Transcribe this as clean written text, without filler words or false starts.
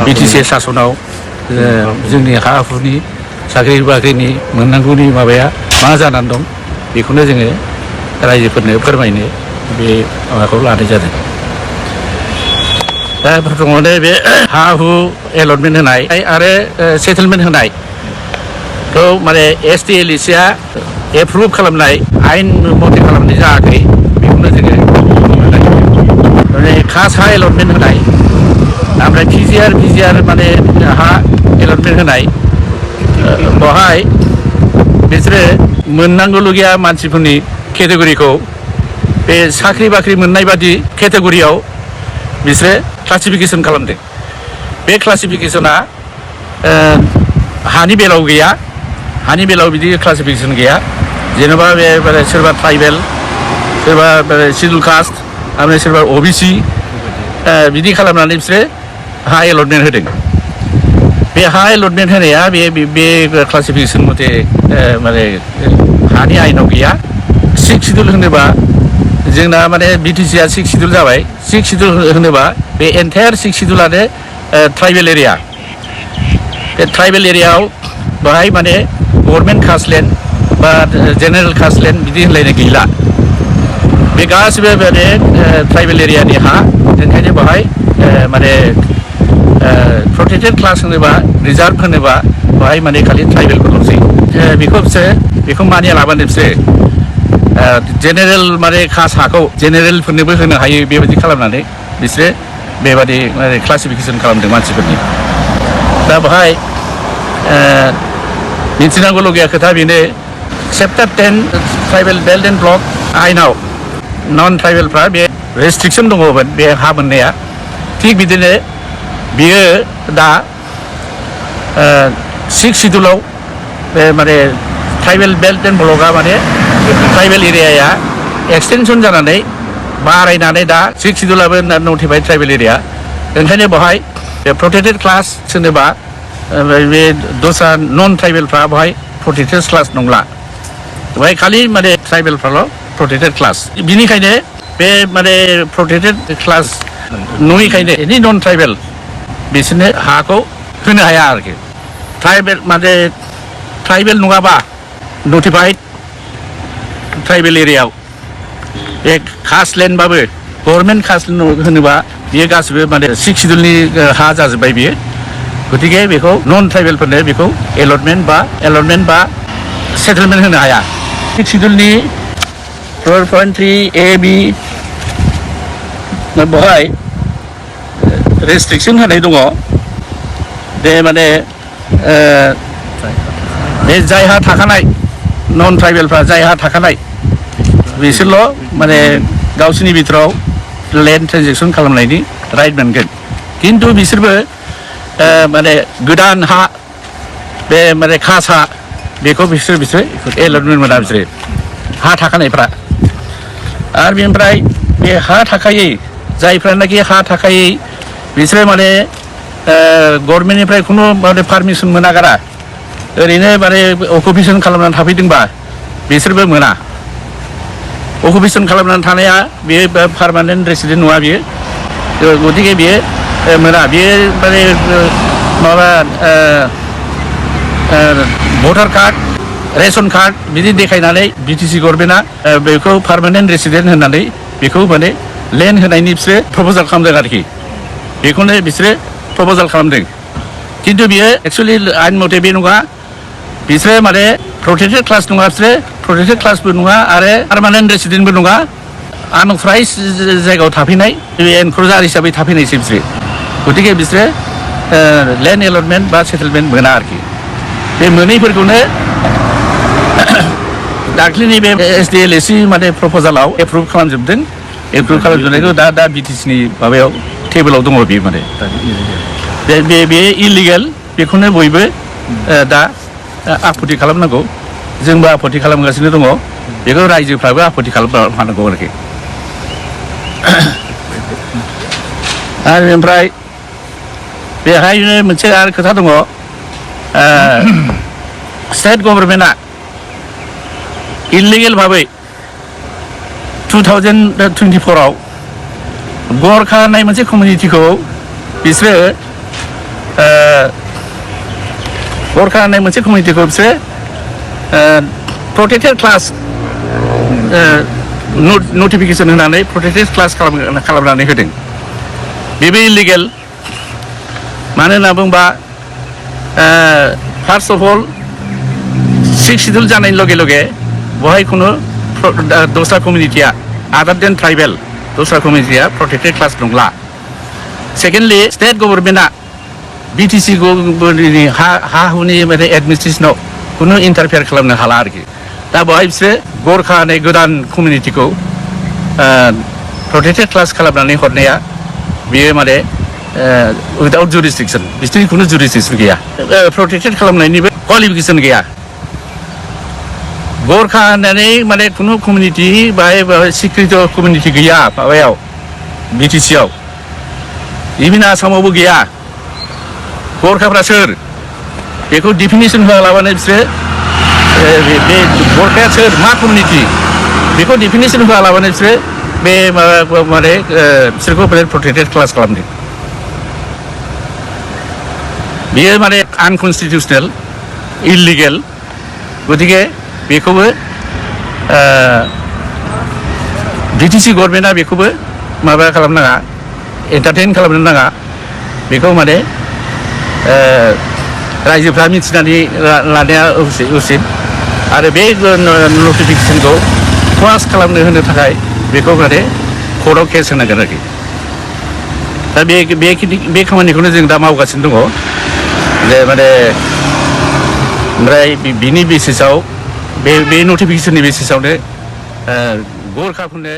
BTC सासनाव जोंनि हा हुनि साख्रि बाख्रिनि मोननांगौनि माबाया मा जानानै दं बेखौनो जोङो रायजोफोरनो फोरमायनो बे माबाखौ लानाय जादों। दा प्रथमावनो बे हा हु एलटमेन्ट होनाय आरो सेटेलमेन्ट होनायखौ माने STLCआ एप्रुभ खालामनाय आयेन मथे खालामनाय जायाखै बेखौनो जोङो माने खास हा एलटमेन्ट होनाय ओमफ्राय PGR माने हा एलटमेन्ट होनाय बेवहाय बिसोरो मोननांगौलगिया मानसिफोरनि केटेगरिखौ बे साख्रि बाख्रि मोननाय बादि केटेगरियाव बिसोरो क्लासिफिकेसन खालामदों। बे क्लासिफिकेसना हानि बेलायाव गैया, हानि बेलायाव बिदि क्लासिफिकेसन गैया। जेनेबा बे सोरबा ट्राइबेल, सोरबा शिड्युल कास्ट, ओमफ्राय सोरबा OBC बिदि खालामनानै बिसोरो हा एलटमेन्ट होदों। बे हा एलटमेन्ट होनाया बे क्लासिफिकेसन मथे माने हानि आयेनाव गैया। 6 शिड्युल होनोबा जोंना माने बिटिसिआ 6 शिड्युल जाबाय। 6 शिड्युल होनोबा बे एन्टायार 6 शिड्युलानो ट्राइबेल एरिया। बे ट्राइबेल एरियायाव बेहाय माने गभर्नमेन्ट कास्ट लेन्ड बा जेनेरेल कास्ट लेन्ड बिदि होनलायनाय गैला। बे गासिबो माने ट्राइबेल एरियानि हा, ओंखायनो बेहाय माने प्रोटेक्टेड क्लास होनोबा रिजार्भ होनोबा बेहाय माने खालि ट्राइबेलफोरल'सै। बेखौ मानिया लाबानो बिसोरो जेनेरेल माने कास्ट हाखौ जेनेरेलफोरनोबो होनो हायो बेबायदि खालामनानै बिसोरो बेबादि माने क्लासिफिकेसन खालामदों मानसिफोरनि। दा बेहाय मिथिनांगौ लगिया खोथा बेनो chapter 10 tribal belt and block आयेनाव नन ट्राइबेलफ्रा बे रेस्ट्रिक्सन दङमोन बे हा मोननाया। थिग बिदिनो बियो दा 6 शिड्युलाव बे माने ट्राइबेल बेल्ट एन्ड ब्लकआ माने ट्राइबेल एरियाया एक्सटेनसन जानानै बारायनानै दा 6 शिड्युलाबो नटिफाइड ट्राइबेल एरिया। ओंखायनो बेवहाय प्रोटेक्टेड क्लास होनोबा बे दस्रा नन ट्राइबेलफ्रा बेवहाय प्रोटेक्टेड क्लास नंला, बेवहाय खालि माने ट्राइबेलफ्राल' प्रोटेक्टेड क्लास। बिनिखायनो बे माने प्रोटेक्टेड क्लास नङिखायनो एनि नन ट्राइबेल बिसोरनो हाखौ होनो हाया आरोखि। ट्राइबेल माने ट्राइबेल नङाबा नटिफाइड ट्राइबेल एरियायाव बे कास्ट लेन्डबाबो गभर्नमेन्ट कास्ट होनोबा बियो गासिबो माने 6 शिड्युलनि हा जाजोब्बाय बियो। गतिके बेखौ नन ट्राइबेलफोरनो बेखौ एलटमेन्ट बा सेटेलमेन्ट होनो हाया। 6 शिड्युलनि 12.3A-B बेवहाय रेस्ट्रिक्सन होनाय दङ। बे माने बे जायहा थाखानाय नन ट्राइबेलफ्रा जायहा थाखानाय बिसोरल' माने गावसोरनि बिथोराव लेन्ड ट्रेन्जेक्सन खालामनायनि राइट मोनगोन। खिन्थु बिसोरबो माने गोदान हा बे माने खास हा बेखौ बिसोर एलटमेन्ट मोना बिसोरो हा थाखानायफ्रा। आरो बेनिफ्राय बे हा थाखायै जायफ्रानाखि हा थाखायै बिसोरो माने गभर्नमेन्टनिफ्राय खुनु माने पारमिसन मोनागारा ओरैनो माने अकुपेसन खालामनानै थाफैदोंबा बिसोरबो मोना। अकुपेसन खालामनानै थानाया बेयो पार्मानेन्ट रेसिडेन्ट नङा बियो, गतिके बियो मोना। बियो माने माबा भटार कार्ड रेशन कार्ड बिदि देखायनानै बिटिसि गभर्नमेन्टआ बेखौ पार्मानेन्ट रेसिडेन्ट होननानै बेखौ माने लेन्ड होनायनि बिसोरो प्रप'जाल खालामदों आरोखि। बेखौनो बिसोरो प्रप'जाल खालामदों। खिन्थु बियो एक्सुवेलि आयेन मथे बे नङा। बिसोरो माने प्रोटेक्टेड क्लास नङा, बिसोरो प्रोटेक्टेड क्लासबो नङा आरो पार्मानेन्ट रेसिडेन्टबो नङा। आनअथराइज जायगायाव थाफैनाय बे एनक्ल'जार हिसाबै थाफैनायसो बिसोरो। गतिके बिसोरो लेन्ड एलटमेन्ट बा सेटेलमेन्ट मोना आरोखि। बे मोनैफोरखौनो दाख्लिनि बे SDLC माने प्रप'जालाव एप्रुभ खालामजोबदों। एप्रुभ खालामजोबनायखौ दा बिटिसिनि माबायाव टेबोलाव दङ बे माने बे इलिगेल। बेखौनो बयबो दा आपत्ति खालामनांगौ। जोंबो आपत्ति खालामगासिनो दङ। बेखौ रायजोफ्राबो आपत्ति खालामफानांगौ आरोखि। आरो ओमफ्राय बेहायनो मोनसे आरो खोथा दङ। स्टेट गभर्नमेन्टआ इलिगेल भाबै 2024 आव गरखा होननाय मोनसे कमिउनिटिखौ बिसोरो गोरखा होननाय मोनसे कमिउनिटिखौ बिसोरो प्रोटेक्टेड क्लास नटिफिकेसन होनानै प्रोटेक्टेड क्लास खालामनानै होदों बेबो इलिगेल मानो होनना बुंबा फार्स्ट अफ अल 6 शिड्यूल जानायनि लगे लगे बहाय खुनु दस्रा कमिउनिटिया आदार देन ट्राइबेल दस्रा कमिउनिटिया प्रोटेक्टेड क्लास नंला सेकेन्डलि स्टेट गभर्नमेन्टआ बीटीसी गभर्नमेन्टनि हा हुनि माने एडमिनिस्ट्रेसनाव खुनु इन्टारफेयार खालामनो हाला आरोखि दा बहाय बिसोरो गोरखा होननाय गोदान कमिउनिटिखौ प्रोटेक्टेड क्लास खालामनानै हरनाया बेयो माने उइदाउट जुरिसडिक्सन बिसोरनि खुनु जुरिसडिक्सन गैया प्रोटेक्टेड खालामनायनिबो क्वालिफिकेसन गैया गोरखा होननानै माने खुनु कमिउनिटि बाहाय सिक्रिट कमिउनिटि गैया माबायाव बीटीसीआव इभिन आसामावबो गैया गोरखाफ्रा सोर बेखौ डिफिनिसन होआलाबानो बिसोरो बे गोरखाया सोर मा कमिउनिटि बेखौ डिफिनिसन होआलाबानो बिसोरो बे माबा माने बिसोरखौ प्रोटेक्टेड क्लास खालामदों बेयो माने आनकनस्टिटिउसनेल इलिगेल गतिके बेखौबो बीटीसी गभर्नमेन्टआ बेखौबो माबा खालामनाङा एन्टारटेन खालामनो नाङा बेखौ माने रायजोफ्रा मिथिनानै लानाया उचित आरो बे नटिफिकेसनखौ क्लास खालामनो होनो थाखाय बेखौ माने कर्टआव केस होनांगोन आरोखि दा बे खामानिखौनो जों दा मावगासिनो दङ जे माने ओमफ्राय बिनि बेसिसाव बे नटिफिकेसननि बेसिसावनो गोरखाफोरनो